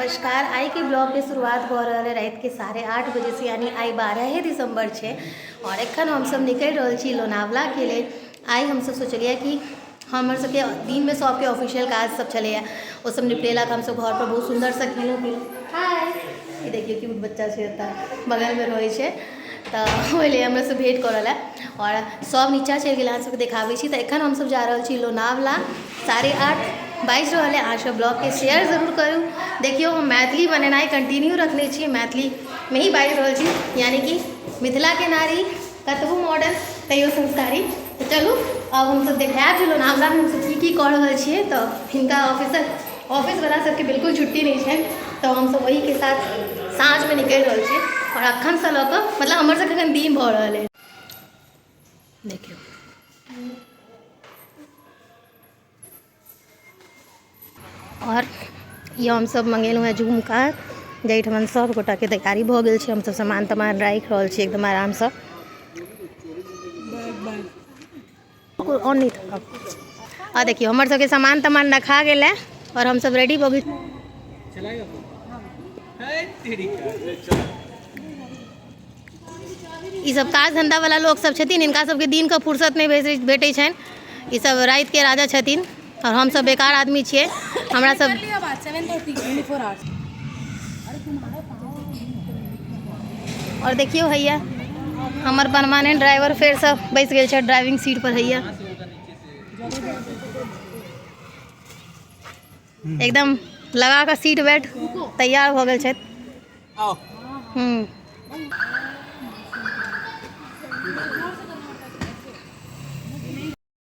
नमस्कार। आइ के ब्लॉग के शुरुआत भऽ रहल है राति के 8:30 बजे से, यानी आइ 12 दिसंबर छै और एखन हमसब निकलि रहल छी लोनावला के लेल। आइ हमसब सोचलियै कि हमर सबके दिनमे सबके ऑफिशियल काज सब छलैए, ओ सब निपटेलक। हमसब घर पर बहुत सुन्दरसँ खेलहुँ पीलहुँ। हाय, ई देखियौ क्यूट बच्चा छै, एतऽ बगलमे रहै छै, तऽ ओहि लेल हमरासँ भेँट करऽ लए आओर सब नीचाँ चलि गेल। अहाँ सबके देखाबै छी। तऽ एखन हमसब जा रहल छी लोनावला, 8:30 बाजि रहल अइ। अहाँ सब ब्लॉगके शेयर जरूर करू। देखियौ, हम मैथिली बनेनाइ कंटिन्यू रखने छी, मैथिलीमे ही बाजि रहल छी, यानी कि मिथिलाके नारी कतबो मॉडर्न तैयो संस्कारी। तऽ चलू, आब हमसब देखायब जे लोनावलामे हमसब की की कऽ रहल छियै। तऽ हिनका ऑफिसवला सबके बिल्कुल छुट्टी नहि छनि, तऽ हमसब ओहीके साथ साँझमे निकलि रहल छी। आओर अखनसँ लऽ कऽ मतलब हमर सबके एखन दिन भऽ रहल अइ। देखियौ, आओर ई हमसब मंगेलहुँ हेँ झुमका, जाहिठमन सब गोटाके तैयारी भऽ गेल छै। हमसब सामान तमान राखि रहल छी एकदम आरामसँ। आओर नहि थकब। आ देखियौ, हमर सबके सामान तमान रखा गेल है आओर हमसब रेडी भऽ गेल। ई सब काज धंधा वाला लोक सब छथिन, हिनका सबके दिन के फुर्सत नहि भेटै छनि। ई सब राति के राजा छथिन आओर हमसब बेकार आदमी छियै। हमरा सब और देखियौ, हैया हमर परमानेंट ड्राइवर फेरसँ बैस गेल छै ड्राइविंग सीट पर। हैया एकदम लगा कऽ सीट बेल्ट तैयार भऽ गेल छथि।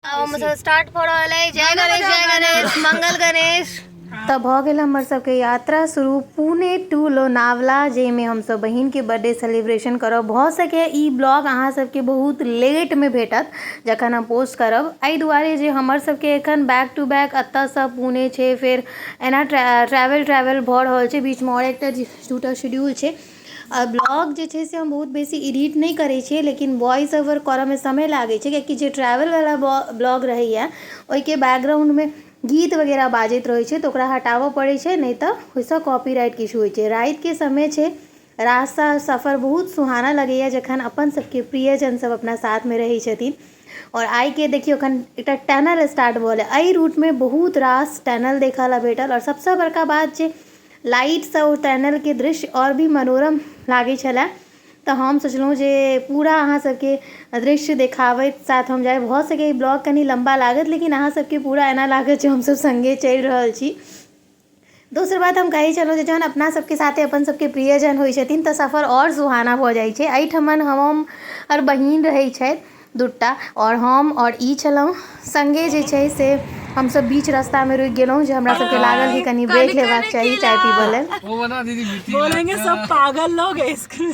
आब हम सब स्टार्ट भऽ रहल है। जय गणेश, जय गणेश, मंगल गणेश। तऽ भऽ गेल हमर सबके यात्रा शुरू पुणे टू लोनावला, जाहिमे हमसब बहिनके बर्थडे सेलिब्रेशन करब। भऽ सकैए ई ब्लॉग अहाँ सबके बहुत लेटमे भेटत जखन हम पोस्ट करब, एहि दुआरे जे हमर सबके एखन बैक टू बैक एतऽसँ पुणे छै, फेर एना ट्रैवल ट्रैवल भऽ रहल छै। बीचमे आओर एकटा दूटा शेड्यूल छै। आ ब्लॉग जे छै से हम बहुत बेसी एडिट नहि करै छियै, लेकिन वॉइस ओवर करऽमे समय लागै छै, कियाकि जे ट्रैवलवला ब्लॉग रहैए ओहिके बैकग्राउण्डमे गीत वगैरह बाजैत रहै छै, तऽ ओकरा हटाबऽ पड़ै छै, नहि तऽ ओहिसँ कॉपीराइटके इशू होइ छै। रातिके समय छै, रास्ता सफर बहुत सुहाना लगैए जखन अपन सबके प्रियजन सब अपना साथमे रहै छथिन। आओर आइके देखियौ, एखन एकटा टनल स्टार्ट भऽ गेलै। एहि रूटमे बहुत रास टनल देखऽ लए भेटल आओर सबसँ बड़का बात जे लाइटसँ ओ टनलके दृश्य आओर भी मनोरम लागै छलै। तऽ हम सोचलहुँ जे पूरा अहाँ सबके दृश्य देखाबैत साथ हम जाइ। भऽ सकैए ई ब्लॉग कनि लम्बा लागत, लेकिन अहाँ सबके पूरा एना लागत जे हमसब सङ्गे चलि रहल छी। दोसर बात हम कहै छलहुँ जे जहन अपना सबके साथे अपन सबके प्रियजन होइ छथिन तऽ सफर आओर सुहाना भऽ जाइ छै। एहिठमन हम आओर बहिन रहै छथि दूटा आओर हम आओर ई छलहुँ सङ्गे। जे छै से हमसब बीच रास्तामे रुकि गेलहुँ, जे हमरा सबके लागल कि कनि ब्रेक लेबाक चाही चाय पीबऽ लेल। बोलेंगे सब पागल लोग है इसके।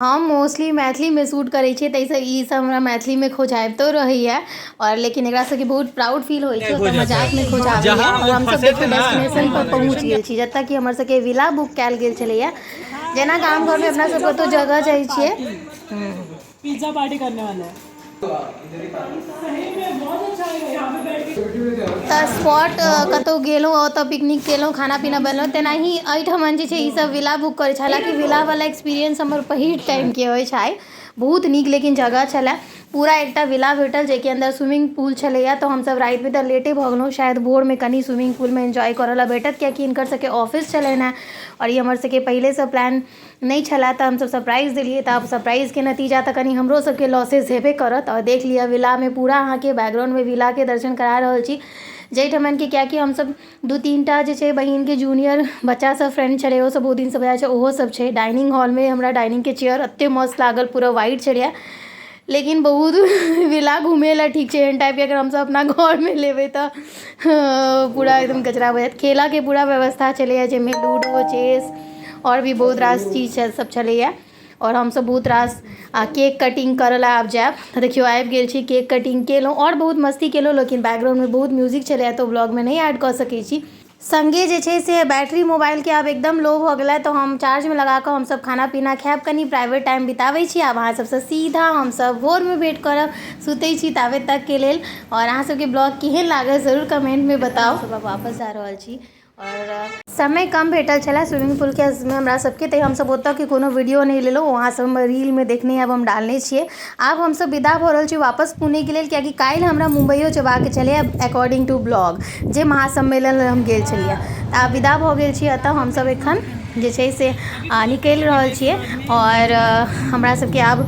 हम मोस्टली मैथिलीमे शूट करै छियै, ताहिसँ ई सब हमरा मैथिलीमे खोजाबितो रहैए आओर लेकिन एकरा सबके बहुत प्राउड फील होइ छै, ओतऽ मजाकमे खोजाबैए। आओर हमसब देखियौ, डेस्टिनेशन पर पहुँच गेल छी, जतऽ कि हमर सबके विला बुक कयल गेल छलैए। जेना गाम घरमे अपना सब कतहु जगह जाइ छियै। पिज्जा पार्टी करने वाला है सही में, बहुत अच्छा है यहाँ पे बैठ के। तऽ स्पॉट कतहु गेलहुँ, ओतऽ पिकनिक केलहुँ, खाना पीना बनेलहुँ, तेनाही एहिठमन जे छै ई सब विला बुक करै छै। हालाँकि विलावला एक्सपीरियंस हमर पहिल टाइमके अछि आइ। बहुत नीक लेकिन जगह छलै। पूरा एकटा विला भेटल, जाहिके अन्दर स्विमिंग पूल छलैए। तऽ हमसब रातिमे तऽ लेटे भऽ गेलहुँ, शायद भोरमे कनि स्विमिंग पूलमे एन्जॉय करऽ लए भेटत, कियाकि हिनकर सबके ऑफिस छलनि हेँ आओर ई हमर सबके पहिलेसँ प्लान नहि छलै, तऽ हमसब सरप्राइज देलियै। तऽ आब सरप्राइजके नतीजा तऽ कनि हमरो सबके लॉसेस हेबे करत। आओर देख लिअ, विलामे पूरा अहाँके बैकग्राउंडमे विलाके दर्शन करा रहल छी, जाहिठमन कि कियाकि हमसब दू तीन टा जे छै बहिनके जूनियर बच्चा सब फ्रेंड छलै, ओहो सब बहुत दिनसँ बजा छै, ओहो सब छै। डाइनिंग हॉलमे हमरा डाइनिंगके चेयर एते मस्त लागल, पूरा वाइट छलैए। लेकिन बहुत विला घूमे लए ठीक छै, एहन टाइपके अगर हमसब अपना घरमे लेबै तऽ पूरा एकदम कचरा भऽ जायत। खेलऽके पूरा व्यवस्था छलैए, जाहिमे लूडो, चेस आओर भी बहुत रास चीज सब छलैए। आओर हमसब बहुत रास केक कटिंग करऽ लए आब जायब। तऽ देखियौ, आबि गेल छी, केक कटिंग केलहुँ आओर बहुत मस्ती केलहुँ, लेकिन बैकग्राउंडमे बहुत म्यूजिक छलैए, तऽ ओ ब्लॉगमे नहि ऐड कऽ सकै छी। सङ्गे जे छै से बैटरी मोबाइलके आब एकदम लो भऽ गेलै, तऽ हम चार्जमे लगाकऽ हमसब खाना पीना खायब, कनि प्राइवेट टाइम बिताबै छी। आब अहाँ सबसँ सीधा हमसब भोरमे भेँट करब। सुतै छी ताबे तकके लेल। आओर अहाँ सबके ब्लॉग केहन लागल, जरूर कमेन्टमे बताउ। सब वापस जा रहल छी। आओर समय कम भेटल छलै स्विमिंग पुलके हमरा सबके, तऽ हमसब ओतऽके कोनो वीडियो नहि लेलहुँ। अहाँ सब हमर रीलमे देखने आब हम डालने छियै। आब हमसब विदा भऽ रहल छी वापस पुणेके लेल, कियाकि काल्हि हमरा मुम्बइयो जेबाक छलै अकॉर्डिंग टू ब्लॉग, जे महासम्मेलन हम गेल छलियै। तऽ आब विदा भऽ गेल छी एतऽ। हमसब एखन जे छै से निकलि रहल छियै आओर हमरा सबके आब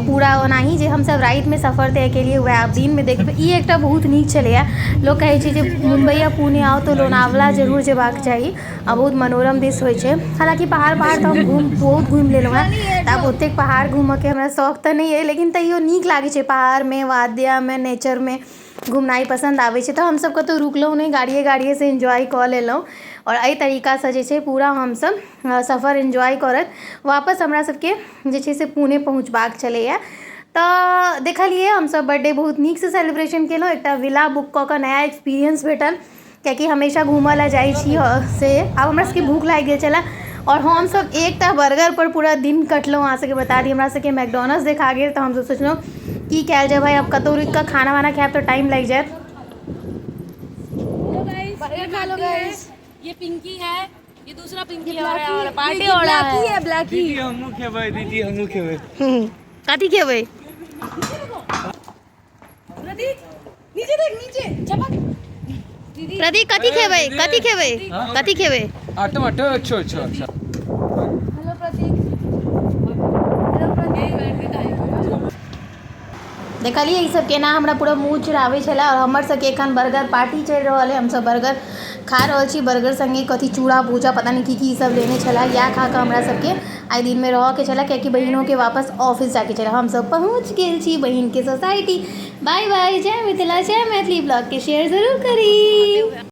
पूरा ओनाही जे हमसब रातिमे सफर तय केलियै, वएह आब दिनमे देखबै। ई एकटा बहुत नीक छलैए। लोक कहै छै जे मुम्बई या पुणे आउ तऽ लोनावला जरूर जेबाक चाही आ बहुत मनोरम दृश्य होइ छै। हालाँकि पहाड़ पहाड़ तऽ हम बहुत घुमि लेलहुँ हेँ, तऽ आब ओतेक पहाड़ घूमऽके हमरा शौक तऽ नहि अइ, लेकिन तैयो नीक लागै छै। पहाड़मे, वाद्यमे, नेचरमे घुमनाइ पसन्द आबै छै। तऽ हमसब कतहु रुकलहुँ नहि, गाड़िए गाड़िएसँ इन्जॉय कऽ लेलहुँ। आओर एहि तरीकासँ जे छै पूरा हमसब सफर इन्जॉय करैत वापस हमरा सबके जे छै से पुणे पहुँचबाक छलैए। तऽ देखलियै, हमसब बर्थडे बहुत नीकसँ सेलिब्रेशन केलहुँ। एकटा विला बुक कऽ कऽ नया एक्सपीरियंस भेटल, कियाकि हमेशा घूमऽ लए जाइ छी से। आब हमरा सबके भूख लागि गेल छलै आओर हमसब एकटा बर्गरपर पूरा दिन कटलहुँ। अहाँ सबके बता दी, हमरा सबके मैकडोनल्ड्स देखा गेल, तऽ हमसब सोचलहुँ की कयल जाय भाय, आब कतहु रुकि कऽ खाना वाना खायब तऽ टाइम लागि जायत। बर्गर खा लो गाइस। ये पिंकी है, ये दूसरा पिंकी हो रहा है और पार्टी हो रहा है। है ब्लैकी। दीदी, हमहूँ खेबै। दीदी, हमहूँ खेबै। कथी खेबै? प्रतीक, नीचे देख, नीचे झपक। प्रतीक, कथी खेबै? कथी खेबै? कथी खेबै? आ टमाटर। अच्छा अच्छा अच्छा। हेलो प्रतीक, हेलो प्रतीक। देखलियै, ई सब केना हमरा पूरा मुँह चिढ़ाबै छलै। आओर हमर सबके एखन बर्गर पार्टी चलि रहल अइ। हमसब बर्गर खा रहल छी। बर्गर सङ्गे कथी चूड़ा भूजा, पता नहि की की ई सब लेने छलै। इएह खा कऽ हमरा सबके आइ दिनमे रहऽके छलै, कियाकि बहिनोके वापस ऑफिस जाइके छलै। हमसब पहुँच गेल छी बहिनके सोसाइटी। बाय बाय, जय मिथिला, जय मैथिली। ब्लॉगके शेयर जरूर करी।